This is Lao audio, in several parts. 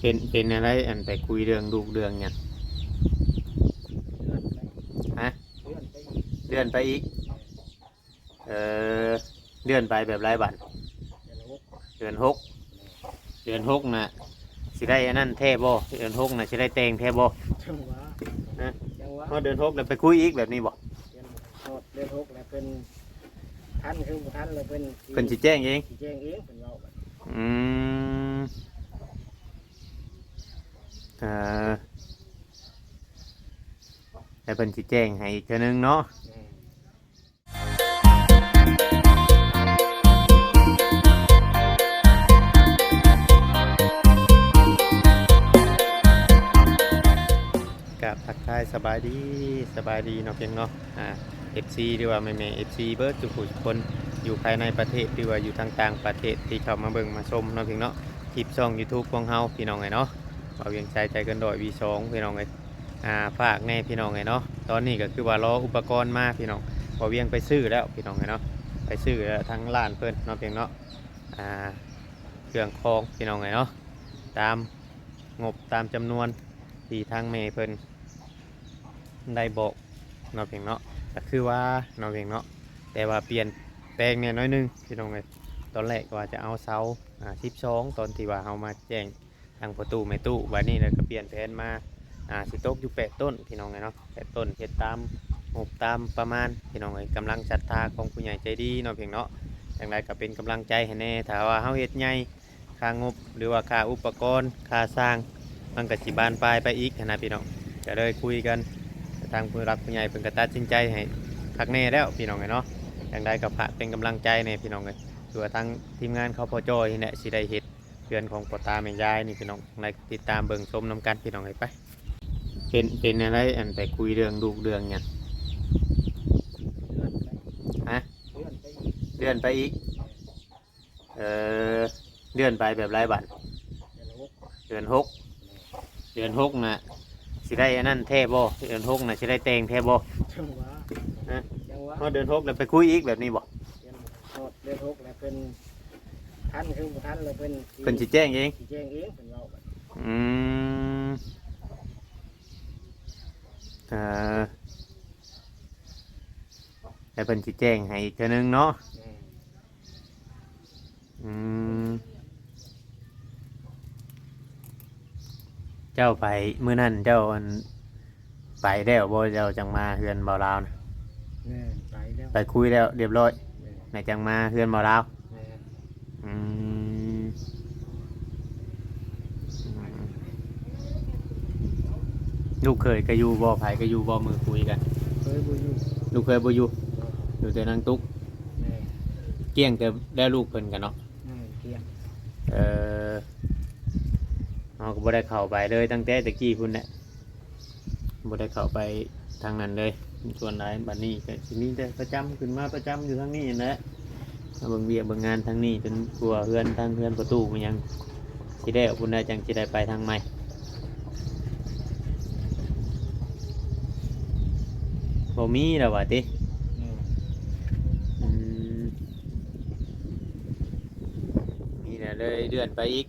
ເປັນ ເປັນແນວໃດ ອັນໄປຄຸຍເລື່ອງລູກເລື່ອງຫຍັງ? ເລື່ອນໄປ ຮະ? ເລື່ອນໄປອີກ ເລື່ອນໄປອີກ? ເອີ ເລື່ອນໄປແບບໃດບັດ? ເດືອນຫົກ ເດືອນຫົກ ເດືອນຫົກນະ ຊິໄດ້ອັນນັ້ນແທ້ບໍ່? ເດືອນຫົກນະ ຊິໄດ້ແຕ່ງແທ້ບໍ່? ຈັ່ງຫວະ ຮະ? ຈັ່ງຫວະ ຮອດເດືອນຫົກແລ້ວໄປຄຸຍອີກແບບນີ້ບໍ່? ຮອດເດືອນຫົກແລ້ວເພິ່ນ ທັນຄືບໍ່ທັນແລ້ວເພິ່ນຊິ ເພິ່ນຊິແຈ້ງເອງ? ຊິແຈ້ງເອງ ເພິ່ນເວົ້າ. ອືມ ເອີ ແລ້ວເພິ່ນຊິແຈ້ງໃຫ້ອີກເທື່ອໜຶ່ງເນາະ. ແມ່ນ ກາບທັກທາຍສະບາຍດີ ສະບາຍດີເນາະພຽງເນາະ ອາ ເອັຟຊີ ຫຼືວ່າແມ່ໆ ເອັຟຊີ ເບິດທຸກຜູ້ທຸກຄົນ ຢູ່ພາຍໃນປະເທດ ຫຼືວ່າຢູ່ທາງຕ່າງປະເທດ ທີ່ເຂົ້າມາເບິ່ງມາຊົມເນາະພຽງເນາະ ຄລິບຊ່ອງ YouTube ຂອງເຮົາພີ່ນ້ອງເອີຍເນາະ ບ່າວວຽງໄຊ ໃຈເກີນຮ້ອຍ ວີສອງ ພີ່ນ້ອງເອີຍ. ອ່າ ຝາກແດ່ພີ່ນ້ອງເອີຍເນາະ ຕອນນີ້ກໍຄືວ່າລໍອຸປະກອນມາພີ່ນ້ອງ ບ່າວວຽງໄປຊື້ແລ້ວພີ່ນ້ອງເອີຍເນາະ ໄປຊື້ແລ້ວ ທາງຮ້ານເພິ່ນເນາະພຽງເນາະ ອ່າ ເຄື່ອງຂອງພີ່ນ້ອງເອີຍເນາະ ຕາມງົບຕາມຈຳນວນທີ່ທາງແມ່ເພິ່ນໄດ້ບອກເນາະພຽງເນາະ ກໍຄືວ່າເນາະພຽງເນາະ ແຕ່ວ່າປ່ຽນແປງແດ່ໜ້ອຍໜຶ່ງພີ່ນ້ອງເອີຍ ຕອນແລກວ່າຈະເອົາເສົາ ອ່າ ສິບສອງ ຕອນທີ່ວ່າເຮົາມາແຈ້ງ ທາງພໍ່ຕູ້ແມ່ຕູ້ ບາດນີ້ແລ້ວກໍປ່ຽນແຜນມາ ອ່າ ຊິຕົກຢູ່ແປດຕົ້ນພີ່ນ້ອງເອີຍເນາະ ແປດຕົ້ນ ເຮັດຕາມງົບຕາມປະມານພີ່ນ້ອງເອີຍ ກຳລັງສັດທາຂອງຜູ້ໃຫຍ່ໃຈດີເນາະພຽງເນາະ ຈັ່ງໃດກໍເປັນກຳລັງໃຈໃຫ້ແດ່ ຖ້າວ່າເຮົາເຮັດໃຫຍ່ ຄ່າງົບ ຫຼືວ່າຄ່າອຸປະກອນ ຄ່າຊ່າງ ມັນກໍຊິບານປາຍໄປອີກຫັ້ນນະພີ່ນ້ອງ ກໍເລີຍຄຸຍກັນ ທາງຜູ້ຫຼັກຜູ້ໃຫຍ່ເພິ່ນກໍຕັດສິນໃຈໃຫ້ຄັກແນ່ແລ້ວພີ່ນ້ອງເອີຍເນາະ ຈັ່ງໃດກໍຝາກເປັນກຳລັງໃຈແດ່ພີ່ນ້ອງເອີຍ ຄືວ່າທາງທີມງານເຂົາພໍ່ຈ້ອຍນີ້ແຫຼະ ຊິໄດ້ເຮັດ ເຮືອນຂອງພໍ່ຕາແມ່ຍາຍນີ້ພີ່ນ້ອງ ໃນຕິດຕາມເບິ່ງຊົມນຳກັນພີ່ນ້ອງເອີຍ ໄປ ເປັນ ເປັນແນວໃດ ອັນໄປຄຸຍເລື່ອງລູກເລື່ອງຫຍັງ? ຮະ? ເລື່ອນໄປອີກ ເອີ ເລື່ອນໄປແບບໃດບັດ? ເດືອນຫົກ ເດືອນຫົກນະ ຊິໄດ້ອັນນັ້ນແທ້ບໍ່? ເດືອນຫົກນະ ຊິໄດ້ແຕ່ງແທ້ບໍ່? ຈັ່ງຫວະ ຮະ? ຈັ່ງຫວະ ຮອດເດືອນຫົກແລ້ວໄປຄຸຍອີກແບບນີ້ບໍ່? ຮອດເດືອນຫົກແລ້ວເພິ່ນ ທັນຄືບໍ່ທັນແລ້ວເພິ່ນຊິ ເພິ່ນຊິແຈ້ງເອງ? ຊິແຈ້ງເອງ ເພິ່ນເວົ້າ. ອືມ ເອີ ແລ້ວເພິ່ນຊິແຈ້ງໃຫ້ອີກເທື່ອໜຶ່ງເນາະ? ແມ່ນ ອືມ ເຈົ້າໄປມື້ນັ້ນເຈົ້າ ອັນ ໄປແລ້ວບໍ່? ເຈົ້າຈັ່ງມາເຮືອນບ່າວລາວນະ? ແມ່ນ ໄປແລ້ວ ໄປຄຸຍແລ້ວຮຽບຮ້ອຍ ແລ້ວຈັ່ງມາເຮືອນບ່າວລາວ? ແມ່ນ ອືມ ລູກເຂີຍກໍຢູ່ບໍ່? ໃຜກໍຢູ່ບໍ່? ມື້ຄຸຍກັນ ເຂີຍບໍ່ຢູ່ ລູກເຂີຍບໍ່ຢູ່ ບໍ່ ຢູ່ແຕ່ນາງຕຸກ? ແມ່ນ ກ້ຽງແຕ່ແລ້ວລູກເພິ່ນກັນເນາະ? ແມ່ນ ກ້ຽງ ເອີ ເຮົາກໍບໍ່ໄດ້ເຂົ້າໄປເລີຍ ຕັ້ງແຕ່ແຕ່ກີ້ພຸ້ນແຫຼະ ບໍ່ໄດ້ເຂົ້າໄປທາງນັ້ນເລີຍ ສ່ວນຫຼາຍບັດນີ້ກໍຊິມີແຕ່ປະຈຳ ຂຶ້ນມາປະຈຳຢູ່ທາງນີ້ຫັ້ນແຫຼະ ມາເບິ່ງວຽກເບິ່ງງານທາງນີ້ ຈົນກວ່າເຮືອນ ທາງເຮືອນປະຕູມັນຍັງຊິແລ້ວພຸ້ນແຫຼະ ຈັ່ງຊິໄດ້ໄປທາງໃໝ່ ບໍ່ມີແລ້ວວ່າຕິ? ອືມ ອືມ ມີແລ້ວເລີຍເລື່ອນໄປອີກ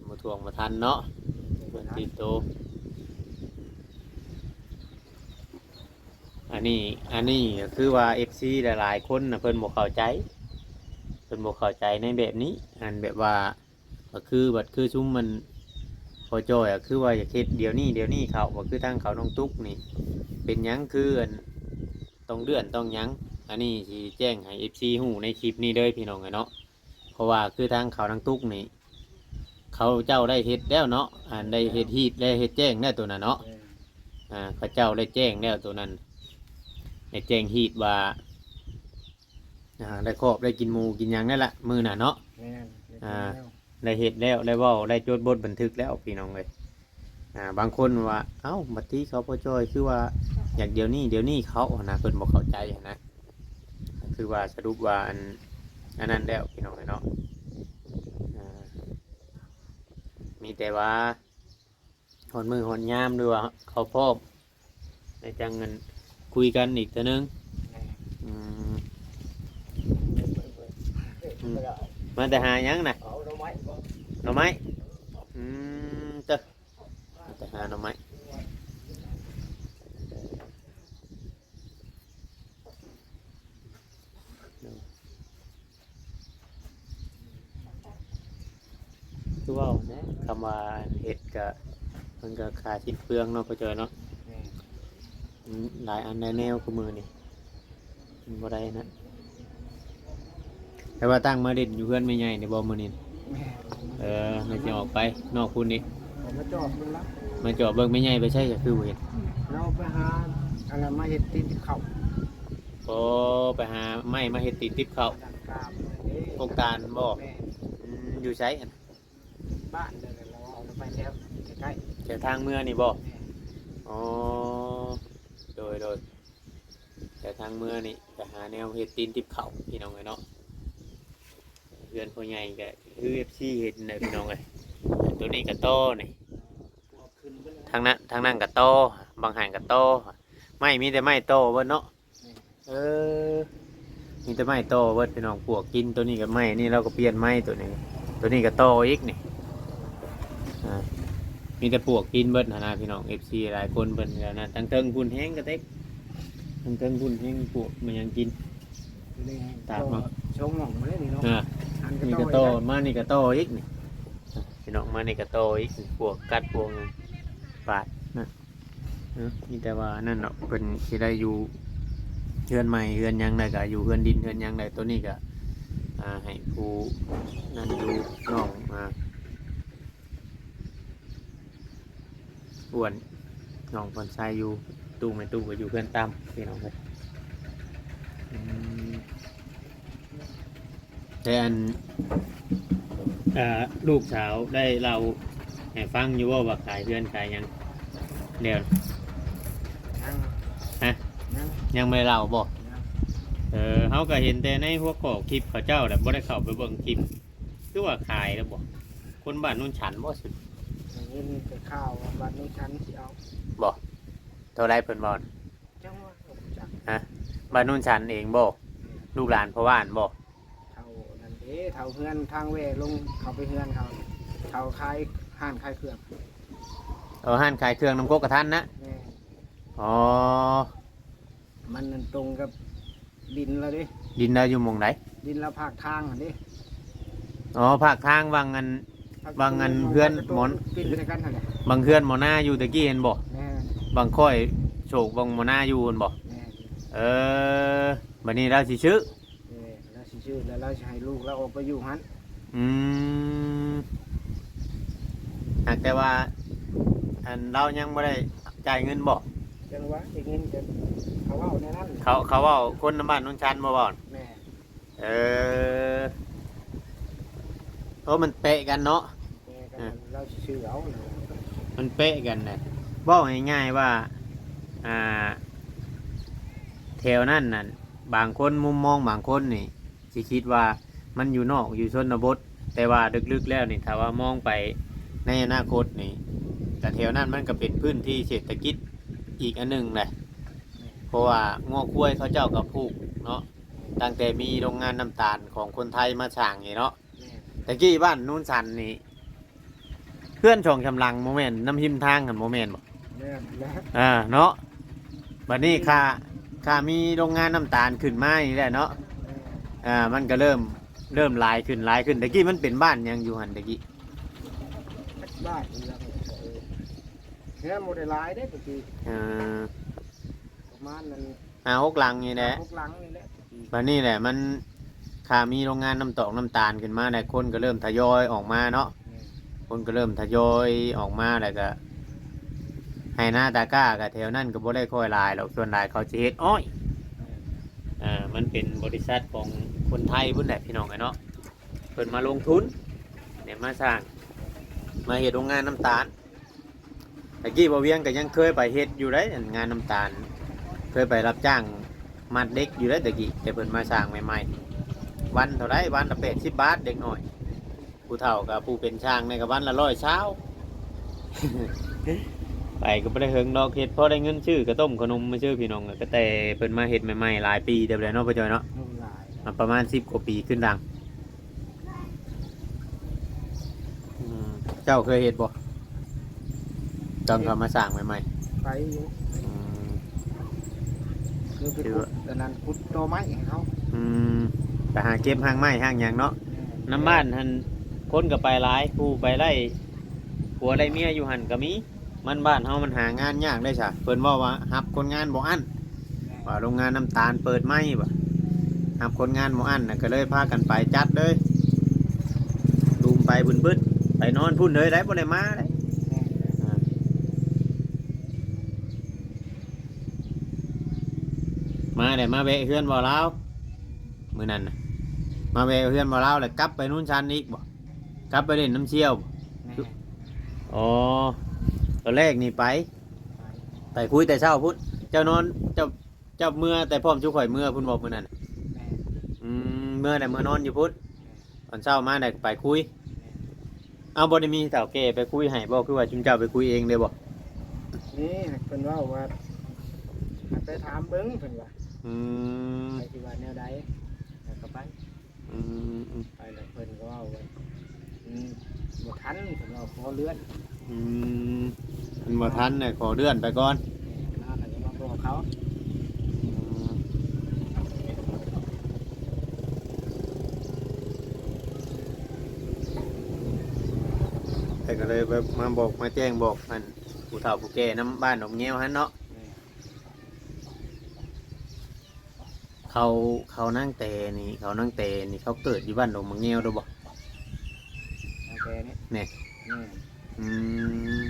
ບໍ່ຖ້ວງບໍ່ທັນເນາະ ບໍ່ທັນ ຕິດໂຕ ອັນນີ້ ອັນນີ້ກໍຄືວ່າເອັຟຊີຫຼາຍໆຄົນນະ ເພິ່ນບໍ່ເຂົ້າໃຈ ເພິ່ນບໍ່ເຂົ້າໃຈໃນແບບນີ້ ອັນແບບວ່າ ກໍຄື ບັດຄືຊຸມມັນ ພໍ່ຈ້ອຍ ກໍຄືວ່າຢາກເຮັດດຽວນີ້ ດຽວນີ້ເຂົ້າ ກໍຄືທາງເຂົານ້ອງຕຸກນີ້ ເປັນຫຍັງຄື ອັນ ຕ້ອງເລື່ອນຕ້ອງຫຍັງ ອັນນີ້ຊິແຈ້ງໃຫ້ເອັຟຊີຮູ້ໃນຄລິບນີ້ເລີຍພີ່ນ້ອງເອີຍເນາະ ເພາະວ່າຄືທາງເຂົານາງຕຸກນີ້ ເຂົາເຈົ້າໄດ້ເຮັດແລ້ວເນາະ ອັນໄດ້ເຮັດຮີດ ໄດ້ເຮັດແຈ້ງແລ້ວໂຕນັ້ນເນາະ ແມ່ນ ອ່າ ເຂົາເຈົ້າໄດ້ແຈ້ງແລ້ວໂຕນັ້ນ ໄດ້ແຈ້ງຮີດວ່າ ອ່າ ໄດ້ຄອບໄດ້ກິນໝູກິນຫຍັງນັ້ນລະມື້ນັ້ນເນາະ ແມ່ນ ໄດ້ແຈ້ງແລ້ວ ອ່າ ໄດ້ເຮັດແລ້ວ ໄດ້ເວົ້າ ໄດ້ຈົດບົດບັນທຶກແລ້ວພີ່ນ້ອງເອີຍ ອ່າ ບາງຄົນວ່າ ເອົ້າ ບັດທີເຂົາພໍ່ຈ້ອຍຄືວ່າຢາກດຽວນີ້ ດຽວນີ້ເຂົາຫັ້ນນະ ເພິ່ນບໍ່ເຂົ້າໃຈຫັ້ນນະ ຄືວ່າສະຫຼຸບວ່າ ອັນ ອັນນັ້ນແລ້ວພີ່ນ້ອງເອີຍເນາະ ອ່າ ມີແຕ່ວ່າຮອດມື້ຮອດຍາມ ຫຼືວ່າເຂົາພ້ອມ ແລ້ວຈັ່ງ ອັນ ຄຸຍກັນອີກເທື່ອໜຶ່ງ ແມ່ນ ອືມ ອືມ ມາແຕ່ຫາຫຍັງນະ? ເອົາໜໍ່ໄມ້ບໍ? ໜໍ່ໄມ້? ອື ຄືເວົ້າແຫຼະ ຄຳວ່າເຮັດກະ ມັນກະຄ່າສິ້ນເປືອງເນາະ ພໍ່ຈ້ອຍເນາະ. ແມ່ນ ມັນຫຼາຍອັນຫຼາຍແນວ ຄຸມື້ນີ້ມັນບໍ່ໄດ້ນະ. ແຕ່ວ່າຕັ້ງມາຫຼິ້ນຢູ່ເຮືອນແມ່ໃຫຍ່ນີ້ບໍ່ມື້ນີ້? ແມ່ນ ເອີ ແລ້ວຊິອອກໄປນອກພຸ້ນອີກ. ອອກມາຈອບເບິ່ງລະ ມາຈອບເບິ່ງແມ່ໃຫຍ່ໄປໃສ ກະຄືບໍ່ເຫັນ. ລາວໄປຫາອັນນັ້ນມາເຮັດຕີນຕິບເຂົ້າ. ໂອ້ ໄປຫາໄມ້ມາເຮັດຕີນຕິບເຂົ້າ ກາບເດ້ ກົກຕານບໍ່? ແມ່ນ ອືມ ຢູ່ໃສຫັ້ນ? ບ້ານເດີ ລາວເອົາໄປແຖວໃກ້ໆ ແຖວທາງເມືອນີ້ບໍ່? ແມ່ນ ອໍ ໂດຍໆ ແຖວທາງເມືອນີ້ ໄປຫາແນວເຮັດຕີນຕິບເຂົ້າ ພີ່ນ້ອງເອີຍເນາະ. ເຮືອນພໍ່ໃຫຍ່ກະຄືເອັຟຊີເຫັນນະ ພີ່ນ້ອງເອີຍ. ໂຕນີ້ກະຕໍນີ້ ທາງນັ້ນ ທາງນັ້ນກະຕໍ ບາງຫັ້ນກະຕໍ ໄມ້ ມີແຕ່ໄມ້ຕໍເບິດເນາະ. ເອີ ມີແຕ່ໄມ້ຕໍ່ເບິດພີ່ນ້ອງ ປວກກິນ. ໂຕນີ້ກໍໄມ້ນີ້ ລາວກໍປ່ຽນໄມ້ໂຕນີ້ ໂຕນີ້ກໍຕໍ່ອີກນີ້ ອ່າ ມີແຕ່ປວກກິນເບິດຫັ້ນນະພີ່ນ້ອງ. ເອັຟຊີຫຼາຍຄົນເພິ່ນກໍນັ້ນ ທາງເທິງພຸ້ນແຮງກະເຕັກ ທາງເທິງພຸ້ນແຮງປວກມາຫຍັງກິນ ຕາກເນາະ ຊ່ອງໝ່ອງເລີຍນີ້ເນາະ. ອ່າ ອັນນີ້ກໍຕໍ່ ມານີ້ກໍຕໍ່ອີກນີ້ ພີ່ນ້ອງ ມານີ້ກໍຕໍ່ອີກ ປວກກັດປວກຫຍັງປາດນະ. ເນາະ ມີແຕ່ວ່າອັນນັ້ນເນາະ ເພິ່ນຊິໄດ້ຢູ່ເຮືອນໃໝ່ເຮືອນຫຍັງໄດ້ ກະຢູ່ເຮືອນດິນເຮືອນຫຍັງໄດ້. ໂຕນີ້ກະ ອ່າ ໃຫ້ຜູ້ນັ້ນຢູ່ ນ້ອງ ອ່າ ອ້ວນ ນ້ອງພອນໄຊຢູ່ ຕູ້ແມ່ຕູ້ກໍຢູ່ເຮືອນຕ່ຳ ພີ່ນ້ອງເອີຍ. ອືມ ແຕ່ອັນ ເອີ ລູກສາວໄດ້ເລົ່າໃຫ້ຟັງຢູ່ບໍ່ວ່າຂາຍເຮືອນຂາຍຫຍັງແລ້ວ? ຍັງ ຮະ? ຍັງ ຍັງບໍ່ໄດ້ເລົ່າບໍ່? ຍັງ ເອີ ເຮົາກໍເຫັນແຕ່ໃນຫົວຂໍ້ຄລິບເຂົາເຈົ້າແຫຼະ ບໍ່ໄດ້ເຂົ້າໄປເບິ່ງຄລິບ. ຄືວ່າຂາຍແລ້ວບໍ່? ຄົນບ້ານໂນນສັນບໍ່? ໄດ້ຍິນແຕ່ຂ່າວວ່າບ້ານໂນນສັນຊິເອົາ ບໍ່? ເທົ່າໃດເພິ່ນເວົ້ານະ? ຈັກວ່າ ບໍ່ຮູ້ຈັກ ຮະ? ບ້ານໂນນສັນເອງບໍ່? ແມ່ນ ລູກຫຼານພໍ່ບ້ານບໍ່? ເຖົ້ານັ້ນເດ້ ເຖົ້າເຮືອນທາງແວ່ລົງເຂົ້າໄປເຮືອນເຂົາ ເຖົ້າຂາຍ ຮ້ານຂາຍເຄື່ອງ. ເອີ ຮ້ານຂາຍເຄື່ອງນຳກົກກະທັນນະ? ແມ່ນ ອໍ ມັນນັ້ນຕົງກັບດິນລາວເດ້. ດິນລາວຢູ່ໝ່ອງໃດ? ດິນລາວພາກທາງຫັ້ນເດ້. ອໍ ພາກທາງຫວ່າງອັນ ຫວ່າງອັນເຮືອນໝໍ ຕິດໃສ່ກັນຫັ້ນແຫຼະ ຫວ່າງເຮືອນໝໍນາຢູ່ຕະກີ້ຫັ້ນບໍ່? ແມ່ນ ຫວ່າງຂ້ອຍໂສກຫວ່າງໝໍນາຢູ່ຫັ້ນບໍ່? ແມ່ນ ເອີ ບັດນີ້ລາວຊິຊື້? ແມ່ນ ລາວຊິຊື້ແລ້ວລາວຊິໃຫ້ລູກລາວອອກໄປຢູ່ຫັ້ນ. ອືມ ຫາກແຕ່ວ່າ ອັນ ລາວຍັງບໍ່ໄດ້ຈ່າຍເງິນບໍ່? ຈັ່ງຫວະ ໄດ້ຍິນແຕ່ເຂົາເວົ້າແນວນັ້ນ ເຂົາ ເຂົາເວົ້າ ຄົນນຳບ້ານໂນນຊັນບໍ່ເວົ້າ? ແມ່ນ ເອີ ໂອ້ ມັນແປະກັນເນາະ ແປະກັນ ເອີ ລາວຊິຊື້ເອົານະ ມັນແປະກັນນະ. ເວົ້າງ່າຍໆວ່າ ອ່າ ແຖວນັ້ນນັ້ນ ບາງຄົນ ມຸມມອງບາງຄົນນີ້ຊິຄິດວ່າມັນຢູ່ນອກຢູ່ຊົນນະບົດ, ແຕ່ວ່າເລິກໆແລ້ວນີ້ ຖ້າວ່າມອງໄປໃນອະນາຄົດນີ້ ກະແຖວນັ້ນມັນກະເປັນພື້ນທີ່ເສດຖະກິດອີກອັນໜຶ່ງແຫຼະ, ເພາະວ່າງົວຄວາຍເຂົາເຈົ້າກະຜູກເນາະ, ຕັ້ງແຕ່ມີໂຮງງານນ້ຳຕານຂອງຄົນໄທມາສ້າງນີ້ເນາະ. ແມ່ນ. ແຕ່ກີ້ບ້ານໂນນສັນນີ້ ເຮືອນສອງສາມຫຼັງ ບໍ່ແມ່ນນຳຮິມທາງຫັ້ນ ບໍ່ແມ່ນບໍ່? ແມ່ນແຫຼະ. ອ່າ ເນາະ ບັດນີ້ຄ່າ ຄ່າມີໂຮງງານນ້ຳຕານຂຶ້ນມານີ້ແຫຼະເນາະ. ແມ່ນ. ອ່າ ມັນກໍເລີ່ມ ເລີ່ມຫຼາຍຂຶ້ນ ຫຼາຍຂຶ້ນ. ແຕ່ກີ້ມັນເປັນບ້ານຫຍັງຢູ່ຫັ້ນແຕ່ກີ້? ບ້ານອີ່ຫຍັງ ເຮືອນບໍ່ໄດ້ຫຼາຍເດ້ແຕ່ກີ້. ເອີ ປະມານນັ້ນ ຫ້າຫົກຫຼັງນີ້ແຫຼະ ຫົກຫຼັງນີ້ແຫຼະ. ບັດນີ້ແຫຼະ ມັນ ຖ້າມີໂຮງງານນ້ຳຕອກນ້ຳຕານຂຶ້ນມາແລ້ວ ຄົນກໍເລີ່ມທະຍອຍອອກມາເນາະ. ແມ່ນ. ຄົນກໍເລີ່ມທະຍອຍອອກມາ ແລ້ວກໍໄຮ່ນາຕາກ້າກໍແຖວນັ້ນກໍບໍ່ໄດ້ຄ່ອຍຫຼາຍດອກ, ສ່ວນຫຼາຍເຂົາຊິເຮັດອ້ອຍ. ແມ່ນ. ເອີ ມັນເປັນບໍລິສັດຂອງຄົນໄທພຸ້ນແຫຼະ ພີ່ນ້ອງເອີຍເນາະ, ເພິ່ນມາລົງທຶນ ແລ້ວມາສ້າງ ມາເຮັດໂຮງງານນ້ຳຕານ. ແຕ່ກີ້ບ່າວວຽງກໍຍັງເຄີຍໄປເຮັດຢູ່ເດ້ ອັນງານນ້ຳຕານ, ເຄີຍໄປຮັບຈ້າງມັດເຫຼັກຢູ່ເດ້ແຕ່ກີ້ ແຕ່ເພິ່ນມາສ້າງໃໝ່ໆ. ວັນເທົ່າໃດ? ວັນລະແປດສິບບາດ ເດັກນ້ອຍ. ຜູ້ເຖົ້າກັບຜູ້ເປັນຊ່າງນີ້ກໍວັນລະຮ້ອຍຊາວ. ໄປກໍບໍ່ໄດ້ເຖິງດອກ, ເຮັດພໍໄດ້ເງິນຊື້ກະຕົ້ມຂະໜົມມາຊື້ພີ່ນ້ອງ. ກໍແຕ່ເພິ່ນມາເຮັດໃໝ່ໆຫຼາຍປີເຕີບແລ້ວເນາະ ພໍ່ຈ້ອຍເນາະ. ຫຼາຍ ມາປະມານສິບກວ່າປີຂຶ້ນຫຼັງ. ອືມ ເຈົ້າເຄີຍເຮັດບໍ່ ຕອນເຂົາມາສ້າງໃໝ່ໆ? ໄປຢູ່. ອືມ ຄືໄປ ຄື ຂຸດອັນນັ້ນ ຂຸດຕໍໄມ້ໃຫ້ເຂົາ. ອືມ ໄປຫາເກັບຮາກໄມ້ຮາກຫຍັງເນາະ. ແມ່ນ. ນຳບ້ານຫັ້ນ ຄົນກໍໄປຫຼາຍ ຜູ້ໄປໄດ້ຜົວໄດ້ເມຍຢູ່ຫັ້ນກໍມີ. ມັນ ບ້ານເຮົາມັນຫາງານຍາກເດ້ຊະ. ເພິ່ນເວົ້າວ່າຮັບຄົນງານບໍ່ອັ້ນ ວ່າໂຮງງານນ້ຳຕານເປີດໃໝ່ວ່າ ຮັບຄົນງານບໍ່ອັ້ນນະ ກໍເລີຍພາກັນໄປຈັດເລີຍ ດຸມໄປບຶດໆ ໄປນອນພຸ້ນເລີຍໄດ໋ ບໍ່ໄດ້ມາເດ້. ອ່າ ມາແລ້ວ ມາແວະເຮືອນບໍ່ລາວ ມື້ນັ້ນນະ ມາແວະເຮືອນບໍ່ລາວ ແລ້ວກັບໄປໂນນຊັນອີກບໍ່? ກັບໄປຫຼິ້ນນຳສ່ຽວບໍ່? ແມ່ນ. ອໍ ຕອນແລກນີ້ໄປ ໄປ ໄປຄຸຍແຕ່ເຊົ້າພຸ້ນ. ເຈົ້ານອນ ເຈົ້າ ເຈົ້າເມືອແຕ່ພ້ອມຊຸມຂ້ອຍເມືອພຸ້ນບໍ່ ມື້ນັ້ນ? ແມ່ນ. ອືມ ເມືອແລ້ວເມືອນອນຢູ່ພຸ້ນ. ແມ່ນ. ຕອນເຊົ້າມາໄດ້ໄປຄຸຍ. ແມ່ນ. ເອົາ ບໍ່ໄດ້ມີເຖົ້າແກ່ໄປຄຸຍໃຫ້ບໍ່? ຄືວ່າຊຸມເຈົ້າໄປຄຸຍເອງເດ້ບໍ່? ນີ້ ເພິ່ນເວົ້າວ່າ ໃຫ້ໄປຖາມເບິ່ງ ເພິ່ນວ່າ. ອືມ ໃຜຊິວ່າແນວໃດ ແລ້ວກໍໄປ. ອືມ ໄປແລ້ວເພິ່ນກໍເວົ້າວ່າ ອືມ ບໍ່ທັນ ເພິ່ນວ່າຂໍເລື່ອນ. ອືມ ມັນບໍ່ທັນ ແລ້ວຂໍເລື່ອນໄປກ່ອນ. ແມ່ນ ແລ້ວກໍມາບອກເຂົາ. ອືມ ແລ້ວກໍເລີຍມາບອກມາແຈ້ງບອກອັນຜູ້ເຖົ້າຜູ້ແກ່ນຳບ້ານດົງແງວຫັ້ນເນາະ. ແມ່ນ. ເຂົາ ເຂົານາງແຕນີ້ ເຂົານາງແຕນີ້ ເຂົາເກີດຢູ່ບ້ານດົງໝາກແງວໂດບໍ່? ນາງແຕນີ້ ແມ່ນ. ແມ່ນ. ອືມ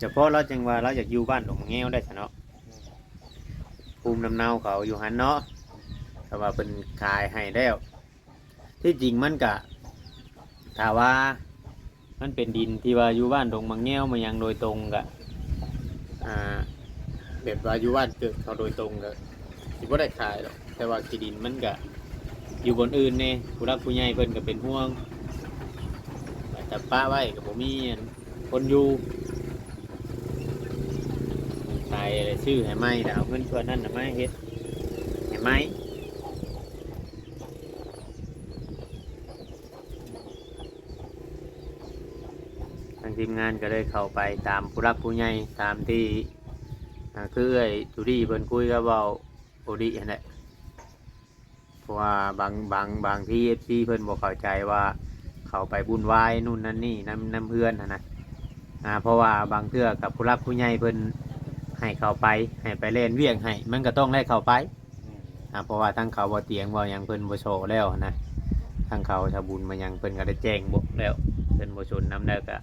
ສະເພາະລາວຈຶ່ງວ່າລາວຢາກຢູ່ບ້ານດົງໝາກແງວໄດ້ຊະເນາະ. ແມ່ນ. ພູມລຳເນົາເຂົາຢູ່ຫັ້ນເນາະ ແຕ່ວ່າເພິ່ນຂາຍໃຫ້ແລ້ວ. ທີ່ຈິງມັນກະ ຖ້າວ່າມັນເປັນດິນທີ່ວ່າຢູ່ບ້ານດົງໝາກແງວມາຫຍັງໂດຍຕົງກະ ອ່າ ແບບວ່າຢູ່ບ້ານເກີດເຂົາໂດຍຕົງກະ ຊິບໍ່ໄດ້ຂາຍດອກ. ແຕ່ວ່າທີ່ດິນມັນກະຢູ່ບ່ອນອື່ນແດ່ ຜູ້ຫຼັກຜູ້ໃຫຍ່ເພິ່ນກະເປັນຫ່ວງ. ແຕ່ປະໄວ້ກະບໍ່ມີອັນ ຄົນຢູ່ ຂາຍແລ້ວຊື້ໃຫ້ໃໝ່ ແລ້ວເອົາເງິນສ່ວນນັ້ນນະມາເຮັດໃຫ້ໃໝ່. ທາງທີມງານກໍເລີຍເຂົ້າໄປຕາມຜູ້ຫຼັກຜູ້ໃຫຍ່ ຕາມທີ່ ອ່າ ຄືເອື້ອຍຕູດີເພິ່ນຄຸຍກັບເວົ້າໂອດີຫັ້ນແຫຼະ. ເພາະວ່າບາງ ບາງ ບາງທີເອັຟຊີເພິ່ນບໍ່ເຂົ້າໃຈວ່າເຂົາໄປວຸ້ນວາຍນູ່ນນັ້ນນີ້ນຳ ນຳເຮືອນຫັ້ນນະ. ອ່າ ເພາະວ່າບາງເທື່ອກັບຜູ້ຫຼັກຜູ້ໃຫຍ່ເພິ່ນໃຫ້ເຂົ້າໄປ ໃຫ້ໄປແລ່ນວຽກໃຫ້ ມັນກໍຕ້ອງໄດ້ເຂົ້າໄປ. ແມ່ນ. ອ່າ ເພາະວ່າທາງເຂົາບໍ່ຕຽງບໍ່ຫຍັງເພິ່ນບໍ່ສໍແລ້ວຫັ້ນນະ. ທາງເຂົາຊາວບຸນມາຫຍັງເພິ່ນກໍໄດ້ແຈ້ງບອກແລ້ວ ເພິ່ນບໍ່ສົນນຳແລ້ວ ກໍ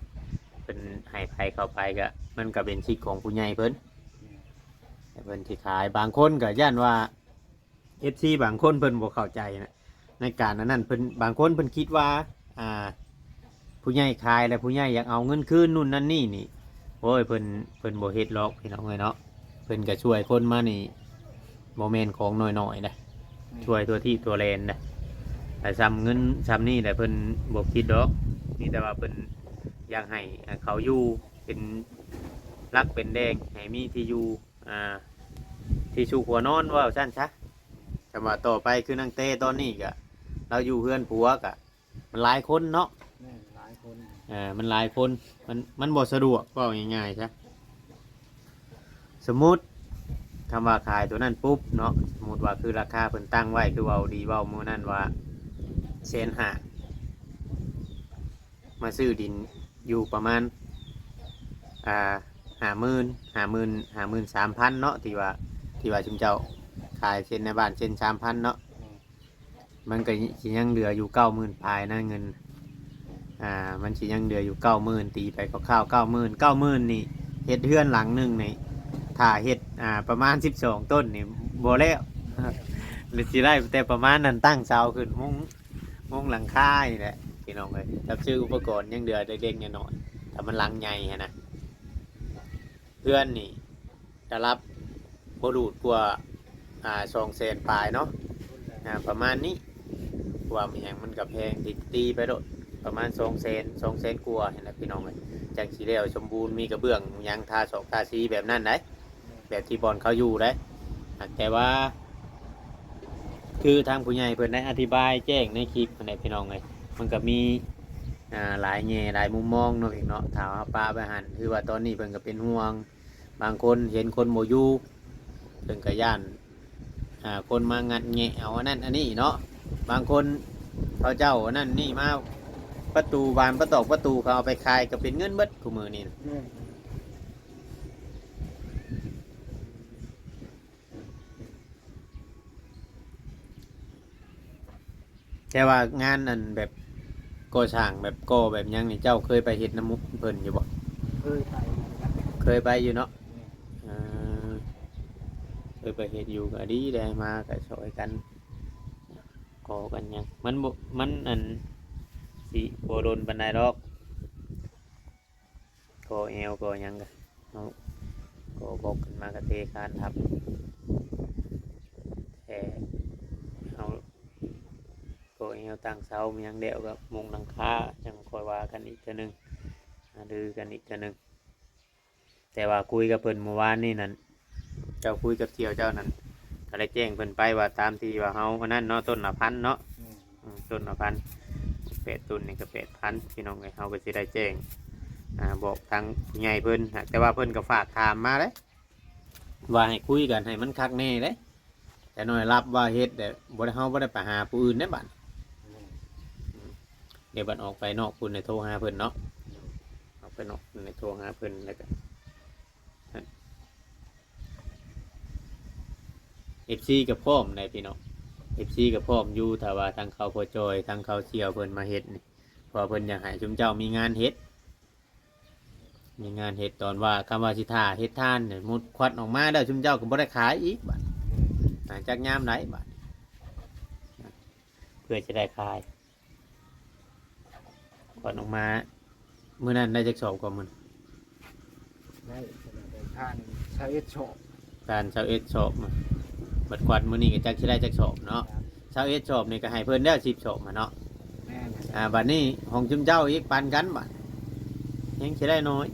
ເພິ່ນໃຫ້ໃຜເຂົ້າໄປກໍ ມັນກໍເປັນສິດຂອງຜູ້ໃຫຍ່ເພິ່ນ. ແມ່ນ. ແຕ່ເພິ່ນຊິຂາຍ ບາງຄົນກໍຢ້ານວ່າ ເອັຟຊີບາງຄົນເພິ່ນບໍ່ເຂົ້າໃຈນະ ໃນການອັນນັ້ນ ເພິ່ນ ບາງຄົນເພິ່ນຄິດວ່າ ອ່າ ຜູ້ໃຫຍ່ຂາຍແລ້ວຜູ້ໃຫຍ່ຢາກເອົາເງິນຄືນ ນູ່ນນັ້ນນີ້ນີ້ ໂອ້ຍ ເພິ່ນ ເພິ່ນບໍ່ເຮັດຫຼອກພີ່ນ້ອງເອີຍເນາະ. ເພິ່ນກໍຊ່ວຍຄົນມານີ້ ບໍ່ແມ່ນຂອງໜ້ອຍໆເດ້ ແມ່ນ. ຊ່ວຍທົ່ວທີບທົ່ວແດນເດ້. ແຕ່ຊ່ຳເງິນຊ່ຳນີ້ແຫຼະ ເພິ່ນບໍ່ຄິດດອກ ມີແຕ່ວ່າເພິ່ນຢາກໃຫ້ ອ່າ ເຂົາຢູ່ເປັນຫຼັກເປັນແດງ ໃຫ້ມີທີ່ຢູ່ ອ່າ ທີ່ຊຸກຫົວນອນ ເວົ້າຊັ້ນຊະ. ແຕ່ວ່າຕໍ່ໄປຄືນາງເຕ້ຕອນນີ້ກະ ລາວຢູ່ເຮືອນຜົວກະ ມັນຫຼາຍຄົນເນາະ. ແມ່ນ ຫຼາຍຄົນ. ເອີ ມັນຫຼາຍຄົນ ມັນ ມັນບໍ່ສະດວກ ເວົ້າງ່າຍໆຊະ. ສົມມຸດ ຄຳວ່າຂາຍໂຕນັ້ນປຸບເນາະ ສົມມຸດວ່າຄືລາຄາເພິ່ນຕັ້ງໄວ້ ຄືເວົ້າດີເວົ້າມື້ນັ້ນວ່າແສນຫ້າ ມາຊື້ດິນຢູ່ປະມານ ອ່າ ຫ້າໝື່ນ ຫ້າໝື່ນ ຫ້າໝື່ນສາມພັນເນາະ ທີ່ວ່າ ທີ່ວ່າຊຸມເຈົ້າຂາຍເຊັນໃນບ້ານເຊັນສາມພັນເນາະ. ແມ່ນ. ມັນກໍຊິຍັງເຫຼືອຢູ່ເກົ້າໝື່ນປາຍນະເງິນ. ອ່າ ມັນຊິຍັງເຫຼືອຢູ່ເກົ້າໝື່ນ ຕີໄປຄ່າວໆເກົ້າໝື່ນ ເກົ້າໝື່ນນີ້ ເຮັດເຮືອນຫຼັງໜຶ່ງນີ້ ຖ້າເຮັດ ອ່າ ປະມານສິບສອງຕົ້ນນີ້ບໍ່ແລ້ວ ຫຼືຊິໄດ້ແຕ່ປະມານນັ້ນ ຕັ້ງເສົາຂຶ້ນ ມຸງ ມຸງຫຼັງຄານີ້ແຫຼະພີ່ນ້ອງເອີຍ. ຈັບຊື້ອຸປະກອນຍັງເຫຼືອເລັກໆນ້ອຍໆ ຖ້າມັນຫຼັງໃຫຍ່ຫັ້ນນະ. ເຮືອນນີ້ລະດັບບໍ່ຫຼູດກວ່າ ອ່າ ສອງແສນປາຍເນາະ ອ່າ ປະມານນີ້. ເພາະວ່າມັນຫຍັງ ມັນກໍແພງ ຕີ ຕີໄປໂລດ ປະມານສອງແສນ ສອງແສນກວ່າຫັ້ນແຫຼະພີ່ນ້ອງເອີຍ ຈັ່ງຊິແລ້ວສົມບູນ ມີກະເບື້ອງຫຍັງ ທາສອກທາສີແບບນັ້ນໄດ໋ ແບບທີ່ບ່ອນເຂົາຢູ່ໄດ໋. ຫາກແຕ່ວ່າ ຄືທາງຜູ້ໃຫຍ່ເພິ່ນໄດ້ອະທິບາຍແຈ້ງໃນຄລິບຫັ້ນແຫຼະພີ່ນ້ອງເອີຍ ມັນກໍມີ ອ່າ ຫຼາຍແງ່ຫຼາຍມຸມມອງເນາະ ເນາະ. ຖ້າເຮົາປະໄວ້ຫັ້ນ ຄືວ່າຕອນນີ້ເພິ່ນກໍເປັນຫ່ວງ ບາງຄົນເຫັນຄົນບໍ່ຢູ່ ເພິ່ນກໍຢ້ານ ອ່າ ຄົນມາງັດແງະເອົາອັນນັ້ນອັນນີ້ເນາະ. ບາງຄົນເຂົາເຈົ້າອັນນັ້ນນີ້ມາ ປະຕູບານ ປະຕອກປະຕູ ເຂົາເອົາໄປຂາຍກໍເປັນເງິນເບິດ ຄູ່ມື້ນີ້ນະ. ແມ່ນ. ແຕ່ວ່າງານອັນແບບກໍ່ສ້າງ ແບບກໍ່ແບບຫຍັງນີ້ ເຈົ້າເຄີຍໄປເຮັດນຳເພິ່ນຢູ່ບໍ່? ເຄີຍໄປ ເຄີຍໄປຢູ່ເນາະ. ແມ່ນ. ເອີ ເຄີຍໄປເຮັດຢູ່ ກໍດີແຫຼະ ມາກໍຊ່ອຍກັນ ກໍ່ກັນຫຍັງ ມັນບໍ່ ມັນອັນຊິບໍ່ດົນປານໃດດອກ. ກໍ່ແອວກໍ່ຫຍັງກະເນາະ ກໍ່ບອກຂຶ້ນມາກະເທຄານທັບ ແຕ່ເຮົາກໍ່ແອວຕັ້ງເສົາຫຍັງແລ້ວກະມຸງຫຼັງຄາ ຈັ່ງຄ່ອຍວ່າກັນອີກເທື່ອໜຶ່ງ ຫາລືກັນອີກເທື່ອໜຶ່ງ. ແຕ່ວ່າຄຸຍກັບເພິ່ນມື້ວານນີ້ນັ້ນ ເຈົ້າຄຸຍກັບສ່ຽວເຈົ້ານັ້ນ ກະໄດ້ແຈ້ງເພິ່ນໄປວ່າຕາມທີ່ວ່າເຮົາອັນນັ້ນເນາະ ຕົ້ນລະພັນເນາະ. ແມ່ນ. ອືມ ຕົ້ນລະພັນ ແປດຕົ້ນນີ້ກໍແປດພັນ ພີ່ນ້ອງເອີຍ. ເຮົາກໍຊິໄດ້ແຈ້ງ ອ່າ ບອກທາງຜູ້ໃຫຍ່ເພິ່ນ ແຕ່ວ່າເພິ່ນກໍຝາກຖາມມາເດ້ ວ່າໃຫ້ຄຸຍກັນໃຫ້ມັນຄັກແນ່ເດ້. ແຕ່ໜ້ອຍຮັບວ່າເຮັດແລ້ວ ບໍ່ໄດ້ ເຮົາບໍ່ໄດ້ໄປຫາຜູ້ອື່ນເດ້ບັດ. ແມ່ນ. ອືມ ດຽວບັດອອກໄປນອກພຸ້ນ ໃຫ້ໂທຫາເພິ່ນເນາະ. ອອກໄປນອກພຸ້ນ ໃຫ້ໂທຫາເພິ່ນ ແລ້ວກໍ ເອັຟຊີກໍພ້ອມໄດ໋ພີ່ນ້ອງ ເອັຟຊີກໍພ້ອມຢູ່ ຖ້າວ່າທາງເຂົາພໍ່ຈ້ອຍ ທາງເຂົາສ່ຽວເພິ່ນມາເຮັດນີ້ ເພາະວ່າເພິ່ນຢາກໃຫ້ຊຸມເຈົ້າມີງານເຮັດ ມີງານເຮັດ. ຕອນວ່າ ຄຳວ່າຊິຖ້າເຮັດທານນີ້ ໝົດຄວັນອອກມາແລ້ວ ຊຸມເຈົ້າກໍບໍ່ໄດ້ຂາຍອີກບາດ ຫາຈັກຍາມໃດບາດ ເພື່ອຈະໄດ້ຂາຍ. ຂວັນອອກມາ ມື້ນັ້ນໄດ້ຈັກສອບກວ່າມື້? ໄດ້ ໄດ້ທານຊາວເອັດສອບ ທານຊາວເອັດສອບ. ບັດຂວັນມື້ນີ້ກໍຈັກຊິໄດ້ຈັກສອບເນາະ. ຊາວເອັດສອບນີ້ກໍໃຫ້ເພິ່ນແລ້ວສິບສອບມາເນາະ. ແມ່ນ. ອ່າ ບັດນີ້ຂອງຈຸມເຈົ້າອີກ ປັນກັນບາດ ຍັງຊິໄດ້ໜ້ອຍ.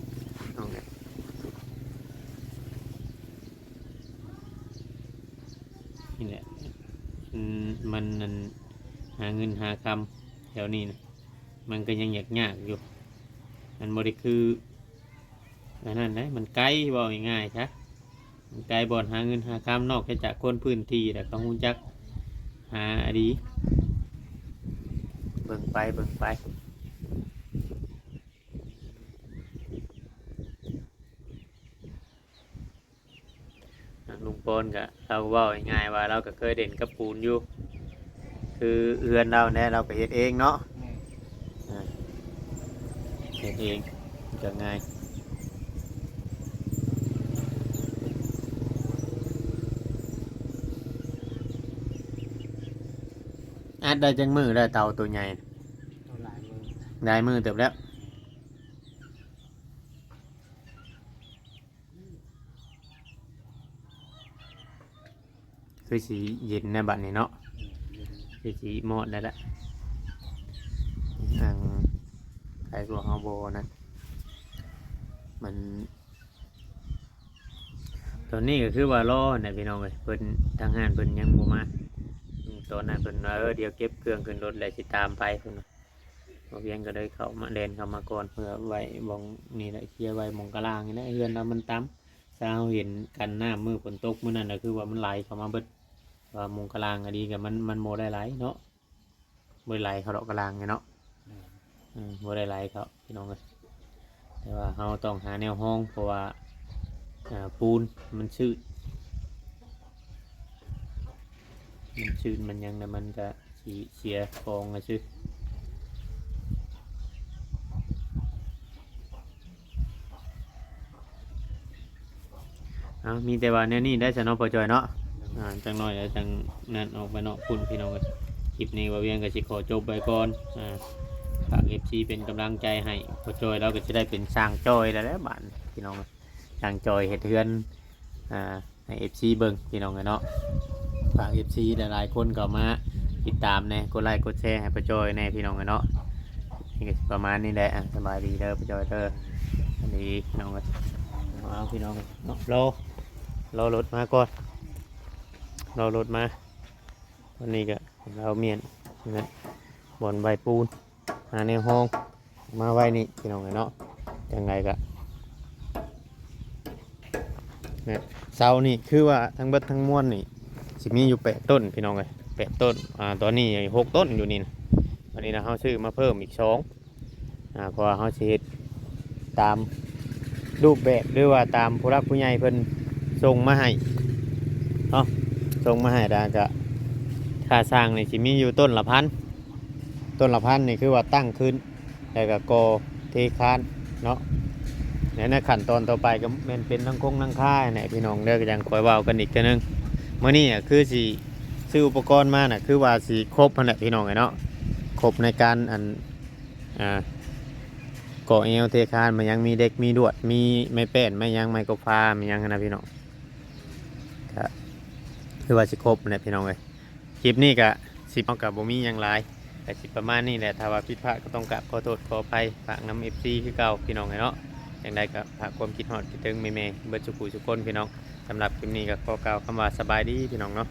ນີ້ແຫຼະ ມັນ ມັນ ອັນ ຫາເງິນຫາຄຳແຖວນີ້ນະ ມັນກໍຍັງຍາກໆຢູ່ ມັນບໍ່ໄດ້ຄືອັນນັ້ນໃດ໋ ມັນໄກ ເວົ້າງ່າຍໆຊະ ມັນໄກ ບ່ອນຫາເງິນຫາຄຳ ນອກຈາກຄົນພື້ນທີ່ແລ້ວກໍຮູ້ຈັກຫາດີ. ເບິ່ງໄປ ເບິ່ງໄປ. ລຸງປອນກະ ລາວເວົ້າງ່າຍໆວ່າ ລາວກະເຄີຍຫຼິ້ນກັບປູນຢູ່ ຄືເຮືອນລາວແດ່ ລາວກະເຮັດເອງເນາະ. ແມ່ນ. ອ່າ ເຮັດເອງກະງ່າຍ. ອັດໄດ້ຈັກມື້ແລ້ວ ເຕົາໂຕໃຫຍ່? ໂອ້ ຫຼາຍມື້ ຫຼາຍມື້ເຕີບແລ້ວ. ຄືຊິເຢັນແນວບັດນີ້ເນາະ ຄືຊິມອດແລ້ວລະ. ອັງ ໃຜກໍເຮົາບໍ່ນັ້ນ ມັນ ຕອນນີ້ກໍຄືວ່າລໍຫັ້ນແຫຼະພີ່ນ້ອງເອີຍ ເພິ່ນ ທາງຮ້ານເພິ່ນຍັງບໍ່ມາ. ຕອນນັ້ນເພິ່ນວ່າ ເອີ ດຽວເກັບເຄື່ອງຂຶ້ນລົດແລ້ວຊິຕາມໄປ ເພິ່ນວ່າ. ບ່າວວຽງກໍເລີຍເຂົ້າມາ ແລ່ນເຂົ້າມາກ່ອນ ເພື່ອໄວ້ບ່ອນນີ້ແຫຼະ ເຄຍໄວ້ໝ່ອງກະລາງນີ້ແຫຼະ. ເຮືອນລາວມັນຕ່ຳ ຖ້າເຮົາເຫັນກັນນ້ຳມື້ຝົນຕົກມື້ນັ້ນນະ ຄືວ່າມັນໄຫຼເຂົ້າມາເບິດ ວ່າໝ່ອງກະລາງອັນນີ້ກໍມັນ ມັນບໍ່ໄດ້ໄຫຼເນາະ ບໍ່ໄດ້ໄຫຼເຂົ້າດອກກະລາງນີ້ເນາະ. ແມ່ນ. ອືມ ບໍ່ໄດ້ໄຫຼເຂົ້າ ພີ່ນ້ອງເອີຍ. ແຕ່ວ່າເຮົາຕ້ອງຫາແນວຮອງ ເພາະວ່າ ອ່າ ປູນມັນຊືດ ມັນຊືດມັນຫຍັງແລ້ວມັນກະຊິເສຍຂອງຊື່. ເອົາ ມີແຕ່ວ່າແນວນີ້ໄດ້ຊະເນາະ ພໍ່ຈ້ອຍເນາະ. ອ່າ ຈັກໜ້ອຍແລ້ວຈັ່ງນັ້ນອອກໄປນອກພຸ້ນ ພີ່ນ້ອງເອີຍ. ຄລິບນີ້ບ່າວວຽງກໍຊິຂໍຈົບໄວ້ກ່ອນ. ອ່າ ຝາກເອັຟຊີເປັນກຳລັງໃຈໃຫ້ພໍ່ຈ້ອຍ ລາວກໍຊິໄດ້ເປັນຊ່າງຈ່ອຍແລ້ວແຫຼະບາດນີ້ ພີ່ນ້ອງເອີຍ. ຊ່າງຈ່ອຍເຮັດເຮືອນ ອ່າ ໃຫ້ເອັຟຊີເບິ່ງ ພີ່ນ້ອງເອີຍເນາະ. ຝາກເອັຟຊີຫຼາຍໆຄົນເຂົ້າມາຕິດຕາມແດ່ ກົດໄລກົດແຊໃຫ້ພໍ່ຈ້ອຍແດ່ ພີ່ນ້ອງເອີຍເນາະ. ນີ້ກໍປະມານນີ້ແຫຼະ. ອ່າ ສະບາຍດີເດີ ພໍ່ຈ້ອຍເດີ. ອັນນີ້ພີ່ນ້ອງເອີຍ ເອົາ ພີ່ນ້ອງເນາະ ລໍ ລໍລົດມາກ່ອນ ລໍລົດມາ. ວັນນີ້ກໍເອົາມ້ຽນນະ ບ່ອນໄວ້ປູນ ຫາແນວຮອງມາໄວ້ນີ້ ພີ່ນ້ອງເອີຍເນາະ. ຈັ່ງໃດກໍ ເສົານີ້ຄືວ່າທັງເບິດທັງມວນນີ້ ຊິມີຢູ່ແປດຕົ້ນ ພີ່ນ້ອງເອີຍ ແປດຕົ້ນ. ອ່າ ຕອນນີ້ຫົກຕົ້ນຢູ່ນີ້ນະ ອັນນີ້ນະ ເຮົາຊື້ມາເພີ່ມອີກສອງ ອ່າ ເພາະວ່າເຮົາຊິເຮັດຕາມຮູບແບບ ຫຼືວ່າຕາມຜູ້ຫຼັກຜູ້ໃຫຍ່ເພິ່ນສົ່ງມາໃຫ້ເນາະ ສົ່ງມາໃຫ້ ແລ້ວກະຄ່າຊ່າງນີ້ຊິມີຢູ່ຕົ້ນລະພັນ ຕົ້ນລະພັນນີ້ຄືວ່າຕັ້ງຂຶ້ນ ແລ້ວກະກໍ່ເທຄານເນາະ ແລະໃນຂັ້ນຕອນຕໍ່ໄປກໍແມ່ນເປັນຫຼັງຄົງຫຼັງຄາແຫຼະພີ່ນ້ອງເດີ ກໍຍັງຄ່ອຍເວົ້າກັນອີກເທື່ອໜຶ່ງ. ມື້ນີ້ອະຄືຊິຊື້ອຸປະກອນມານະ ຄືວ່າຊິຄົບຫັ້ນແຫຼະພີ່ນ້ອງເອີຍເນາະ ຄົບໃນການອັນ ອ່າ ກໍ່ແອວເທຄານ ມາຍັງມີເດັກ ມີລວດ ມີໄມ້ແປ້ນ ໄມ້ຫຍັງ ໄມ້ກົບຟ້າ ມີຫຍັງຫັ້ນນະພີ່ນ້ອງ ກະຄືວ່າຊິຄົບແຫຼະພີ່ນ້ອງເອີຍ. ຄລິບນີ້ກະຊິ ເຮົາກະບໍ່ມີຫຍັງຫຼາຍ ກະຊິປະມານນີ້ແຫຼະ ຖ້າວ່າຜິດພາດກໍຕ້ອງກາບຂໍໂທດຂໍອະໄພ ຝາກນຳເອັຟຊີຄືເກົ່າພີ່ນ້ອງເອີຍເນາະ. ຈັ່ງໃດກໍຝາກຄວາມຄິດຮອດຄິດເຖິງແມ່ໆເບິດສູ່ຜູ້ສູ່ຄົນພີ່ນ້ອງ. ສຳລັບຄລິບນີ້ກໍຂໍກ່າວຄຳວ່າສະບາຍດີພີ່ນ້ອງເນາະ.